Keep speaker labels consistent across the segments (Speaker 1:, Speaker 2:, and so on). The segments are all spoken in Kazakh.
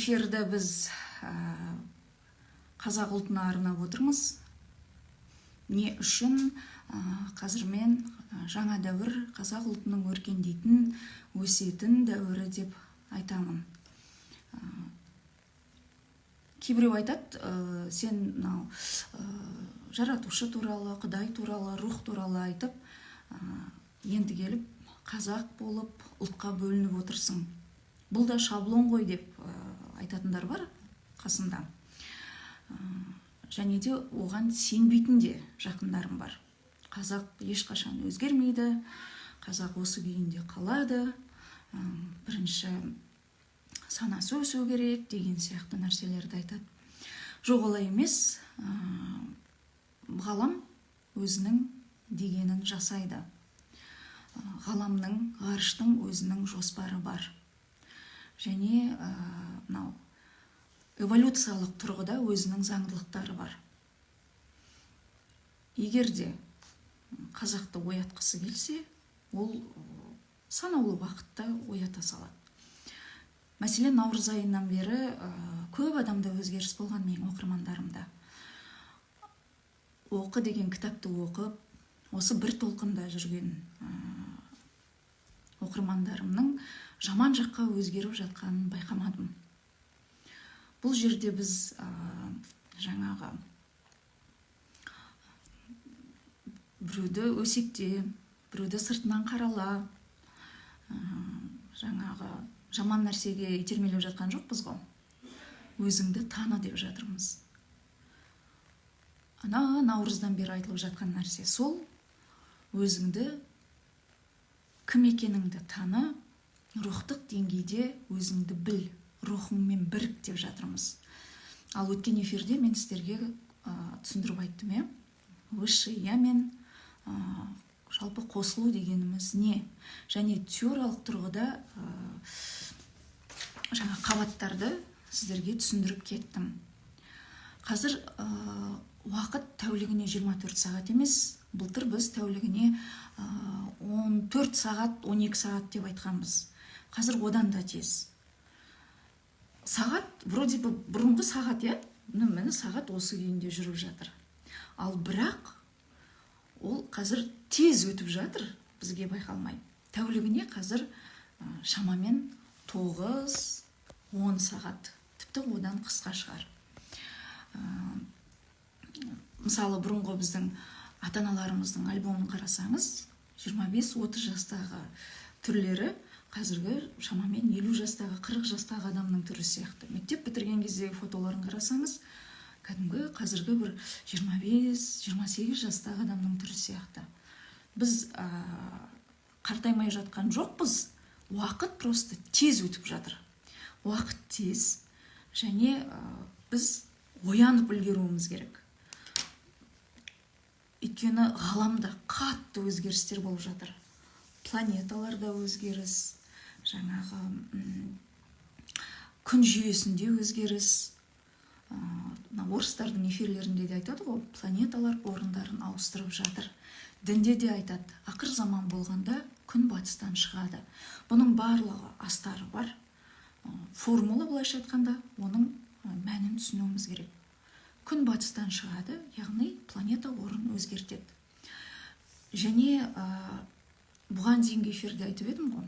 Speaker 1: Эфирді біз қазақ ұлтына арнап отырмыз. Не үшін? Қазір мен жаңа дәуір, қазақ ұлтының өркендейтін, өсетін дәуірі деп айтамын. Кейбіреу айтады, сен мынау жаратушы туралы, құдай туралы, рух туралы айтып, енді келіп қазақ болып ұлтқа бөлініп отырсың, бұл да шаблон ғой деп айтатындар бар қасымда. Және де оған сенбейтін де жақындарым бар. Қазақ ешқашан өзгермейді, қазақ осы күйінде қалады, бірінші санасы өсу керек деген сияқты нәрселерді айтады. Жоқ, олай емес. Ғалам өзінің дегенін жасайды. Ғаламның, ғарыштың өзінің жоспары бар және мынау эволюциялық тұрғыда өзінің заңдылықтары бар. Егер де қазақты оятқысы келсе, ол санаулы уақытта оята салады. Мәселен, наурыз айынан бері көп адамда өзгеріс болған. Менің оқырмандарымда «Оқы» деген кітапты оқып, осы бір толқында жүрген оқырмандарымның жаман жаққа өзгеріп жатқанын байқамадым. Бұл жерде біз жаңағы біреуді өсекте, біреуді сыртынан қарала, жаңағы жаман нәрсеге итермелеп жатқан жоқпыз ғой. Өзіңді таны деп жатырмыз. Ана наурыздан бері айтылып жатқан нәрсе сол: өзіңді, кім екеніңді таны, рухтық деңгейде өзіңді біл, рухыңмен бірік деп жатырмыз. Ал өткен эфирде мен сіздерге түсіндіріп айттым, иә, высший я мен жалпы қосылу дегеніміз не және теориялық тұрғыда жаңа қабаттарды сіздерге түсіндіріп кеттім. Қазір уақыт тәулігіне 24 сағат емес. Былтыр біз тәулігіне 14 сағат, 12 сағат деп айтқанбыз. Қазір одан да тез. Сағат вроде бы бұрынғы сағат, иә, міне, сағат осы күйінде жүріп жатыр. Ал бірақ ол қазір тез өтіп жатыр, бізге байқалмай. Тәулігіне қазір шамамен 9-10 сағат, тіпті одан қысқа шығар. Мысалы, бұрынғы біздің ата аналарымыздың альбомын қарасаңыз, 25-30 жастағы түрлері қазіргі шамамен 50 жастағы, 40 жастағы адамның түрі сияқты. Мектеп бітірген кездегі фотоларын қарасаңыз, кәдімгі қазіргі бір 25-28 жастағы адамның түрі сияқты. Біз қартаймай жатқан жоқпыз, уақыт просто тез өтіп жатыр. Уақыт тез және біз оянып үлгеруіміз керек, өйткені ғаламда қатты өзгерістер болып жатыр. Планеталарда өзгеріс, жаңағы күн жүйесінде өзгеріс. Мына орыстардың эфирлерінде де айтады ғой, планеталар орындарын ауыстырып жатыр. Дінде де айтады, ақыр заман болғанда күн батыстан шығады. Бұның барлығы астары бар формула, былайша айтқанда, оның мәнін түсінуіміз керек. Күн батыстан шығады, яғни планета орын өзгертеді. Және бұған дейінгі эфирде айтып едім ғой,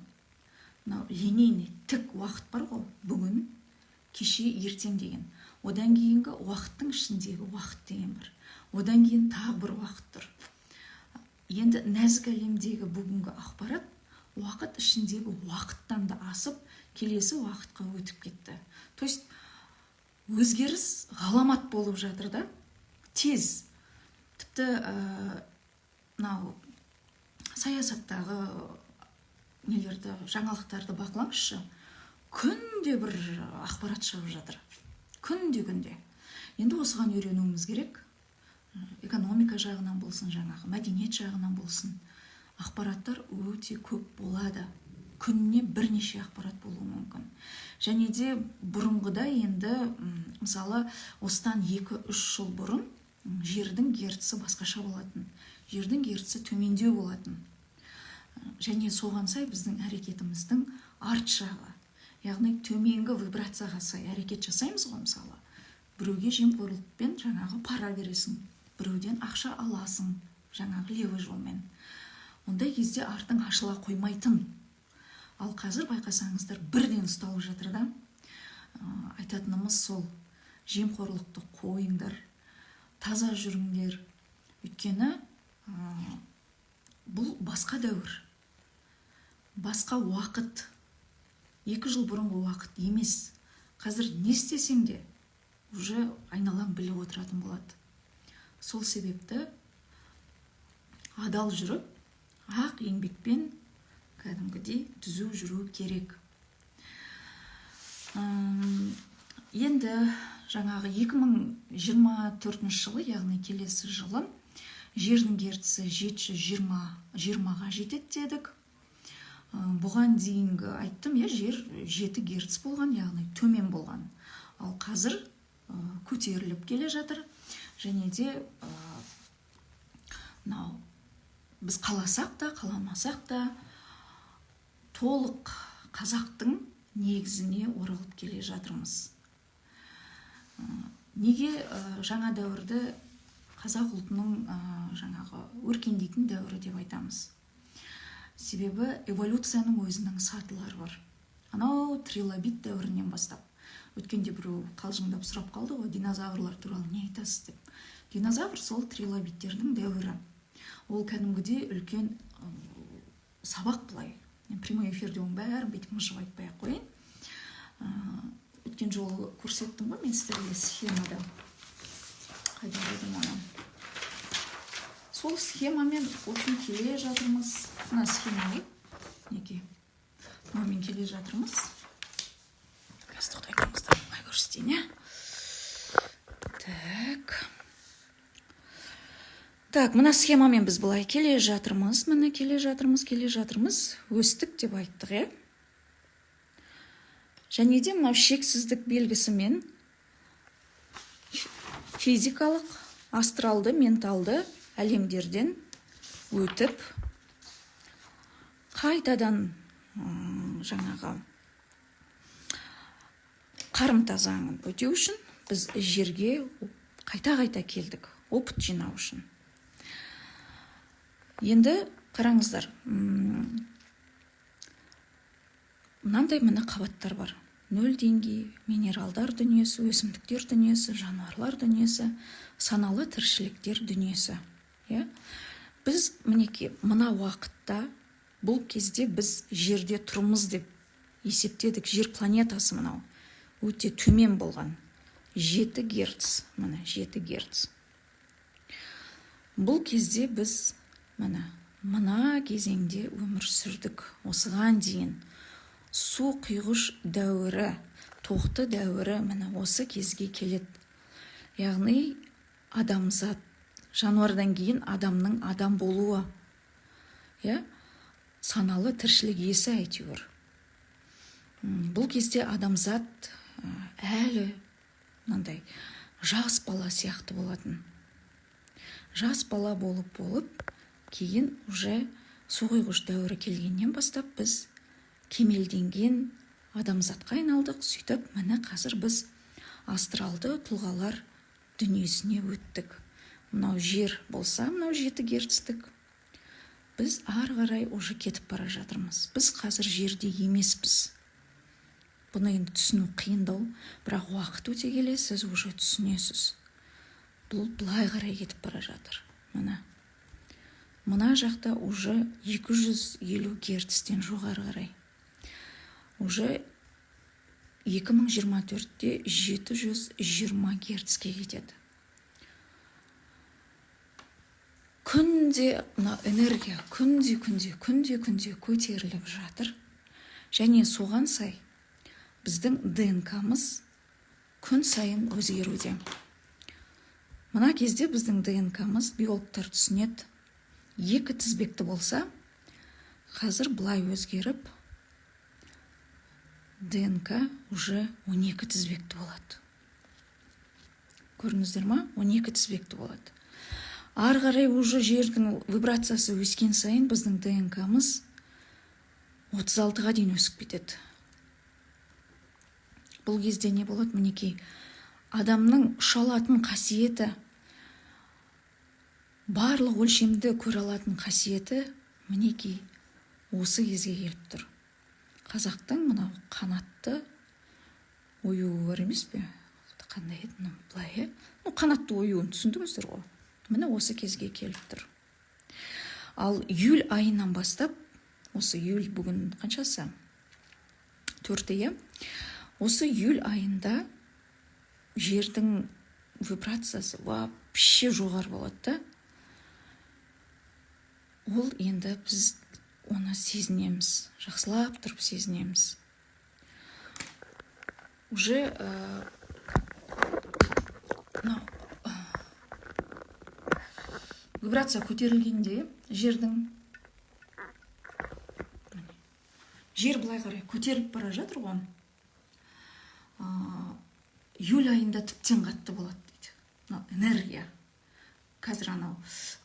Speaker 1: мынау линейный, тік уақыт бар ғой: бүгін, кеше, ертең деген. Одан кейінгі уақыттың ішіндегі уақыт деген бар, одан кейін тағы бір уақыт тұр. Енді нәзік әлемдегі бүгінгі ақпарат уақыт ішіндегі уақыттан да асып, келесі уақытқа өтіп кетті. То есть өзгеріс ғаламат болып жатыр да, тез. Тіпті мынау саясаттағы нелерді, жаңалықтарды бақылаңызшы, күнде бір ақпарат шығып жатыр, күнде, күнде. Енді осыған үйренуіміз керек. Экономика жағынан болсын, жаңағы мәдениет жағынан болсын, ақпараттар өте көп болады. Күніне бірнеше ақпарат болуы мүмкін. Және де бұрынғыдай енді, мысалы, осыдан 2-3 жыл бұрын жердің герці басқаша болатын, жердің герці төмендеу болатын және соған сай біздің әрекетіміздің арт жағы, Яғни төменгі вибрацияға сай әрекет жасаймыз ғой. Мысалы, біреуге жемқорлықпен жаңағы пара бересің, біреуден ақша аласың жаңағы левый жолмен. Ондай кезде артың ашыла қоймайтын. Ал қазір байқасаңыздар, бірден ұсталып жатыр да. Айтатынымыз сол: жемқорлықты қойыңдар, таза жүріңдер. Өйткені бұл басқа дәуір, басқа уақыт, 2 жыл бұрынғы уақыт емес. Қазір не істесең де, уже айналаң біліп отыратын болады. Сол себепті адал жүріп, ақ еңбекпен кәдімгідей түзу жүру керек. Енді жаңағы 2024 жылы, яғни келесі жылы жердің герці 720 20-ға жетеді дедік. Бұған дейінгі айттым, иә, жер 7 герц болған, яғни төмен болған. Ал қазір көтеріліп келе жатыр. Және де мынау біз қаласақ та, қаламасақ та, толық қазақтың негізіне оралып келе жатырмыз. Неге жаңа дәуірді қазақ ұлтының жаңағы өркендейтін дәуірі деп айтамыз? Себебі эволюцияның өзінің сатылары бар. Анау трилобит дәуірінен бастап, өткенде біреу қалжыңдап сұрап қалды ғой, динозаврлар туралы не айтасыз деп. Динозавр сол трилобиттердің дәуірі. Ол кәдімгідей үлкен сабақ. Былай мен прямой эфирде оның бәрін бүйтіп мыжып айтпай ақ қояйын. Өткен жолы көрсеттім ғой мен сіздерге схемада. Қайда қойдым оны? Сол схемамен, в общем, келе жатырмыз. Мына схема ғой, мінекей, мынамен келе жатырмыз. Қазір, тоқтай тұрыңыздар, былай көрсетейін, иә. Так, так, мына схемамен біз былай келе жатырмыз. Міне, келе жатырмыз, келе жатырмыз. Өстік деп айттық, иә. Және де мынау шексіздік белгісімен физикалық, астралды, менталды әлемдерден өтіп, қайтадан жаңағы қарымта заңын өтеу үшін біз жерге қайта-қайта келдік, опыт жинау үшін. Енді қараңыздар, мынандай, міне, қабаттар бар: нөл деңгей, минералдар дүниесі, өсімдіктер дүниесі, жануарлар дүниесі, саналы тіршіліктер дүниесі, иә. Біз, мінекей, мына уақытта, бұл кезде біз жерде тұрмыз деп есептедік. Жер планетасы мынау өте төмен болған, 7 герц, міне, 7 герц. Бұл кезде біз, міне, мына кезеңде өмір сүрдік. Осыған дейін су құйғыш дәуірі, тоқты дәуірі, міне, осы кезге келеді. Яғни адамзат, жануардан кейін адамның адам болуы, иә, саналы тіршілік иесі әйтеуір. Бұл кезде адамзат әлі мынандай жас бала сияқты болатын. Жас бала болып болып, кейін уже су құйғыш дәуірі келгеннен бастап біз кемелденген адамзатқа айналдық. Сөйтіп, міне, қазір біз астралды тұлғалар дүниесіне өттік. Мынау жер болса, мынау 7 герцтік, біз ары қарай уже кетіп бара жатырмыз. Біз қазір жерде емеспіз. Бұны енді түсіну қиындау, бірақ уақыт өте келе сіз уже түсінесіз. Бұл былай қарай кетіп бара жатыр. Міне, мына жақта уже 250 герцтен жоғары қарай, уже 2024-те 720 герцке кетеді. Күнде мына энергия күнде, күнде, күнде, күнде көтеріліп жатыр. Және соған сай біздің ДНКмыз күн сайын өзгеруде. Мына кезде біздің ДНКмыз, биологтар түсінеді, екі тізбекті болса, қазір былай өзгеріп, ДНК уже 12 тізбекті болады. Көрдіңіздер ма? 12 тізбекті болады. Ары қарай уже жердің вибрациясы өскен сайын біздің ДНКмыз 36-ға дейін өсіп кетеді. Бұл кезде не болады? Мінекей, адамның ұша алатын қасиеті, барлық өлшемді көре алатын қасиеті, мінекей, осы кезге келіп тұр. Қазақтың мынау қанатты оюы бар емес пе? Қандай еді мынау, былай, иә? Ну, қанатты оюын түсіндіңіздер ғой. Міне, осы кезге келіп тұр. Ал июль айынан бастап, осы июль, бүгін қаншасы, 4-і, иә, осы июль айында жердің вибрациясы вообще жоғары болады да. Ол енді біз оны сезінеміз, жақсылап тұрып сезінеміз уже. Мынау вибрация көтерілгенде жердің, міне, жер былай қарай көтеріліп бара жатыр ғой. Июль айында тіптен қатты болады дейді. Мынау энергия қазір анау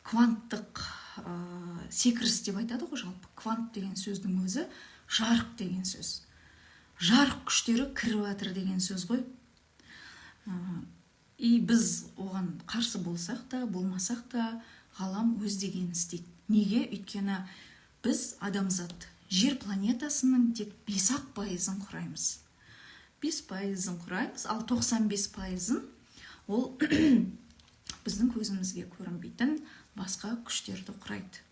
Speaker 1: кванттық секіріс деп айтады ғой. Жалпы квант деген сөздің өзі жарық деген сөз, жарық күштері кіріп жатыр деген сөз ғой. И біз оған қарсы болсақ та, болмасақ та, ғалам өз дегенін істейді. Неге? Өйткені біз, адамзат, жер планетасының тек 5-ақ пайызын құраймыз, 5%-ын құраймыз. Ал 95%-ын ол біздің көзімізге көрінбейтін басқа күштерді құрайды.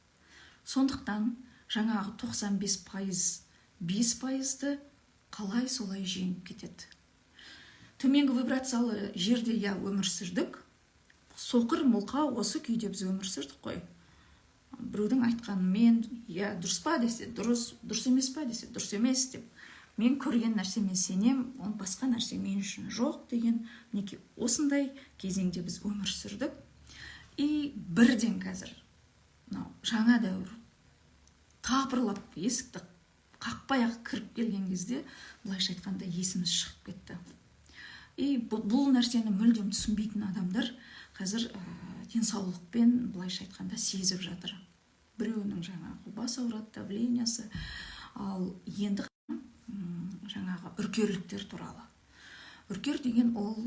Speaker 1: Сондықтан жаңағы 95% 5%-ды қалай солай жеңіп кетеді. Төменгі вибрациялы жерде, иә, өмір сүрдік, соқыр, мылқау, осы күйде біз өмір сүрдік қой. Біреудің айтқанымен, иә, дұрыс па десе дұрыс, дұрыс емес па десе дұрыс емес деп, мен көрген нәрсеме сенем, ол басқа нәрсе мен үшін жоқ деген, мінекей, осындай кезеңде біз өмір сүрдік. И бірден қазір мынау жаңа дәуір тапырлап, есікті қақпай ақ кіріп келген кезде, былайша айтқанда, есіміз шығып кетті. И бұл нәрсені мүлдем түсінбейтін адамдар қазір денсаулықпен, былайша айтқанда, сезіп жатыр. Біреуінің жаңағы бас ауырады, давление сы. Ал енді жаңағы үркерліктер туралы. Үркер деген ол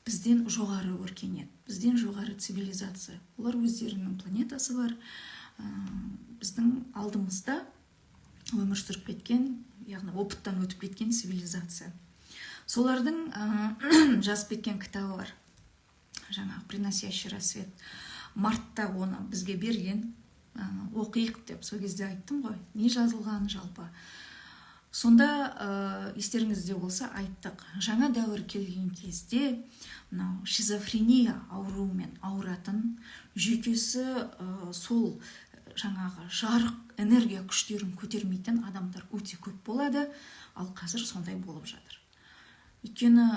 Speaker 1: бізден жоғары өркениет, бізден жоғары цивилизация. Олар өздерінің планетасы бар, біздің алдымызда өмір сүріп кеткен, яғни опыт тан өтіп кеткен цивилизация. Солардың жазып кеткен кітабы бар, жаңағы «Приносящий рассвет». Мартта оны бізге берген, оқиық деп. Сол кезде айттым ғой, не жазылған жалпы. Сонда естеріңізде болса, айттық: жаңа дәуір келген кезде мынау шизофрения ауруымен ауыратын, жүйкесі сол жаңағы жарық энергия күштерін көтермейтін адамдар өте көп болады. Ал қазір сондай болып жатыр, өйткені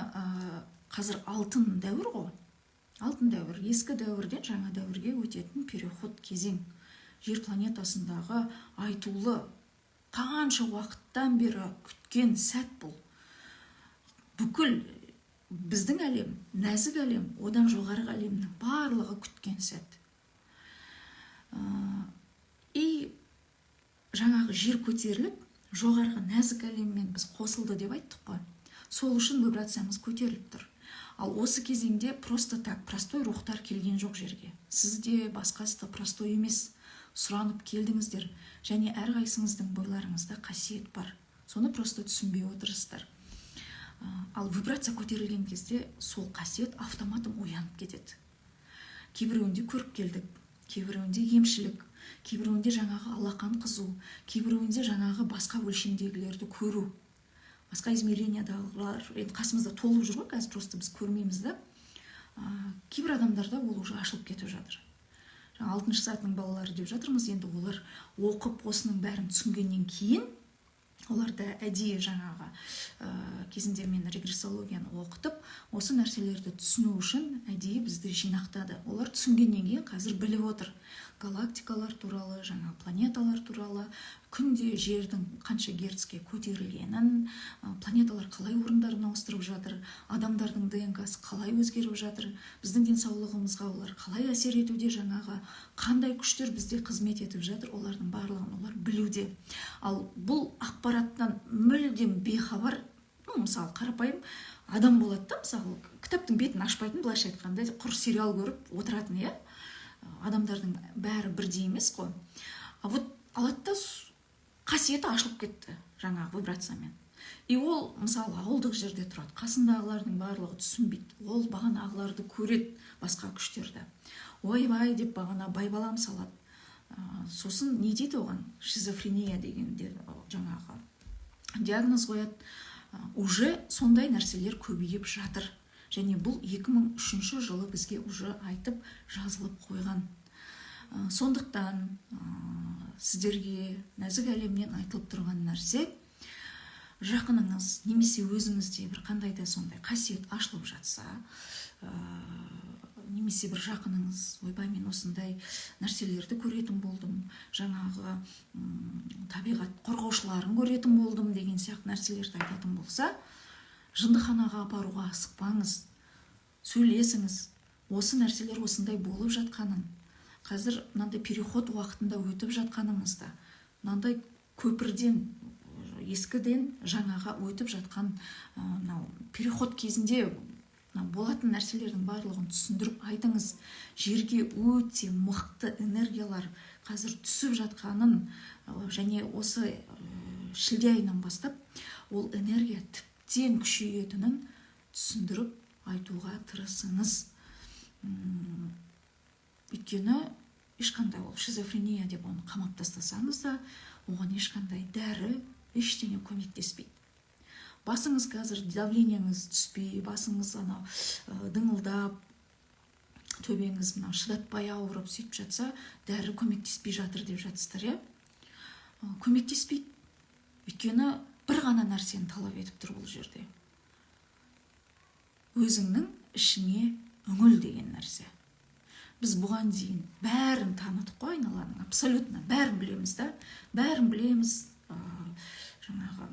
Speaker 1: қазір алтын дәуір ғой. Алтын дәуір — ескі дәуірден жаңа дәуірге өтетін переход кезең. Жер планетасындағы айтулы, қанша уақыттан бері күткен сәт бұл. Бүкіл біздің әлем, нәзік әлем, одан жоғарғы әлемнің барлығы күткен сәт. И жаңағы жер көтеріліп, жоғарғы нәзік әлеммен біз қосылды деп айттық қой. Сол үшін вибрациямыз көтеріліп тұр. Ал осы кезеңде просто так простой рухтар келген жоқ жерге. Сіз де, басқасы да простой емес, сұранып келдіңіздер. Және әрқайсыңыздың бойларыңызда қасиет бар, соны просто түсінбей отырсыздар. Ал вибрация көтерілген кезде сол қасиет автоматом оянып кетеді. Кейбіреуінде көріпкелдік, кейбіреуінде емшілік, кейбіреуінде жаңағы алақан қызу, кейбіреуінде жаңағы басқа өлшемдегілерді көру, басқа измерениядағылар енді қасымызда толып жүр ғой қазір, просто біз көрмейміз да. Кейбір адамдарда ол уже ашылып кетіп жатыр. Жаңа алтыншы сатының балалары деп жатырмыз. Енді олар оқып, осының бәрін түсінгеннен кейін, олар да әдейі жаңағы кезінде мен регрессологияны оқытып, осы нәрселерді түсіну үшін әдейі бізді жинақтады. Олар түсінгеннен кейін қазір біліп отыр галактикалар туралы, жаңа планеталар туралы, күнде жердің қанша герцке көтерілгенін, планеталар қалай орындарын ауыстырып жатыр, адамдардың ДНК-сы қалай өзгеріп жатыр, біздің денсаулығымызға олар қалай әсер етуде, жаңағы қандай күштер бізде қызмет етіп жатыр, олардың барлығын олар білуде. Ал бұл ақпараттан мүлдем бейхабар Ну, мысалы, қарапайым адам болады да, мысалы, кітаптың бетін ашпайтын, былайша айтқанда, құр сериал көріп отыратын, иә. Адамдардың бәрі бірдей емес қой. А вот алады да, қасиеті ашылып кетті жаңағы вибрациямен. И ол, мысалы, ауылдық жерде тұрады, қасындағылардың барлығы түсінбейді. Ол бағанағыларды көреді, басқа күштерді. «Ойбай» деп бағана байбалам салады. Сосын не дейді оған? Шизофрения деген де жаңағы диагноз қояды. Уже сондай нәрселер көбейіп жатыр. Және бұл 2003 жылы бізге уже айтып, жазылып қойған. Сондықтан сіздерге нәзік әлемнен айтылып тұрған нәрсе: жақыныңыз немесе өзіңізде бір қандай да сондай қасиет ашылып жатса, немесе бір жақыныңыз: «Ойбай, мен осындай нәрселерді көретін болдым, жаңағы табиғат қорғаушыларын көретін болдым» деген сияқты нәрселерді айтатын болса, жындыханаға апаруға асықпаңыз, сөйлесіңіз. Осы нәрселер осындай болып жатқанын, қазір мынандай переход уақытында өтіп жатқанымызды, мынандай көпірден, ескіден жаңаға өтіп жатқан мынау переход кезінде мынау болатын нәрселердің барлығын түсіндіріп айтыңыз. Жерге өте мықты энергиялар қазір түсіп жатқанын және осы шілде айынан бастап ол энергия тіптен күшейетінін түсіндіріп айтуға тырысыңыз. Өйткені ешқандай ол шизофрения деп оны қамап тастасаңыз да, оған ешқандай дәрі, ештеңе көмектеспейді. Басыңыз қазір, давлениеңіз түспей, басыңыз анау дыңылдап, төбеңіз мынау шыдатпай ауырып, сөйтіп жатса, дәрі көмектеспей жатыр деп жатсыздар, иә. Көмектеспейді, өйткені бір ғана нәрсені талап етіп тұр бұл жерде: өзіңнің ішіңе үңіл деген нәрсе. Біз бұған дейін бәрін таныдық қой, айналаның абсолютно бәрін білеміз да, бәрін білеміз. Жаңағы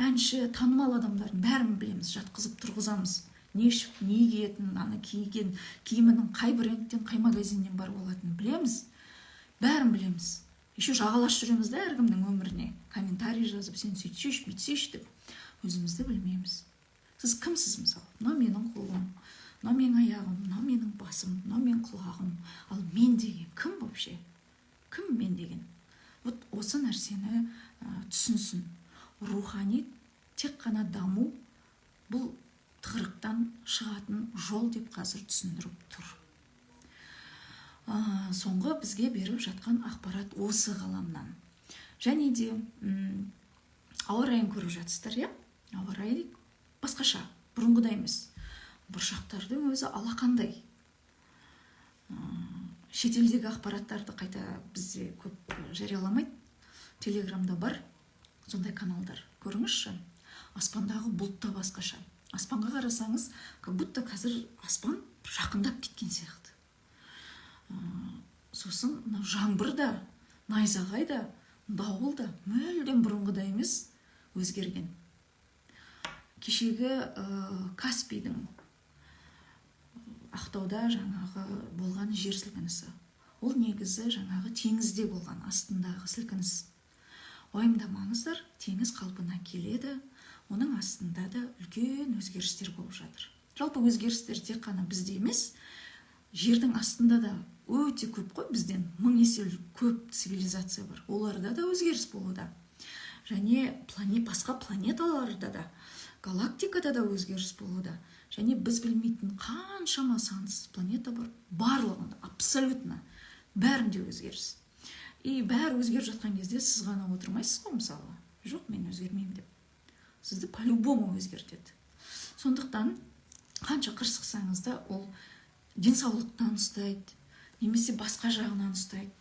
Speaker 1: әнші, танымал адамдардың бәрін білеміз, жатқызып тұрғызамыз, не ішіп, не киетінін, ана киген киімінің қай брендтен, қай магазиннен бар болатынын білеміз, бәрін білеміз. Еще жағаласып жүреміз да, әркімнің өміріне комментарий жазып, «Сен сөйтсейші, бүйтсейші» деп. Өзімізді білмейміз. Сіз кімсіз? Мысалы, мынау менің қолым, мынау менің аяғым, мынау менің басым, мынау менің құлағым. Ал мен деген кім вообще? Кім мен деген? Вот осы нәрсені түсінсін. Рухани тек қана даму бұл тығырықтан шығатын жол деп қазір түсіндіріп тұр. Соңғы бізге беріп жатқан ақпарат осы ғаламнан. Және де ауа райын көріп жатсыздар, иә. Ауа райы басқаша, бұрынғыдай емес. Бұршақтардың өзі алақандай. Шетелдегі ақпараттарды қайта бізде көп жарияламайды. Телеграмда бар сондай каналдар, көріңізші. Аспандағы бұлт та басқаша. Аспанға қарасаңыз, как будто қазір аспан жақындап кеткен сияқты. Сосын мынау жаңбыр да, найзағай да, дауыл да мүлдем бұрынғыдай емес, өзгерген. Кешегі Каспийдің, Ақтауда жаңағы болған жер сілкінісі, ол негізі жаңағы теңізде болған астындағы сілкініс. Уайымдамаңыздар, теңіз қалпына келеді. Оның астында да үлкен өзгерістер болып жатыр. Жалпы өзгерістер тек қана бізде емес, жердің астында да өте көп қой. Бізден мың есе көп цивилизация бар, оларда да өзгеріс болуда. Және басқа планеталарда да, галактикада да өзгеріс болуда. Және біз білмейтін қаншама сансыз планета бар, барлығында, абсолютно бәрінде өзгеріс. И бәрі өзгеріп жатқан кезде сіз ғана отырмайсыз ғой, мысалы, «Жоқ, мен өзгермеймін» деп. Сізді по любому өзгертеді. Сондықтан қанша қырсықсаңыз да, ол денсаулықтан ұстайды немесе басқа жағынан ұстайды.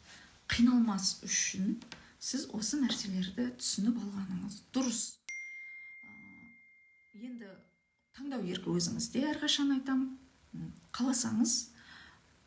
Speaker 1: Қиналмас үшін сіз осы нәрселерді түсініп алғаныңыз дұрыс. Енді таңдау еркі өзіңізде, әрқашан айтамын. Қаласаңыз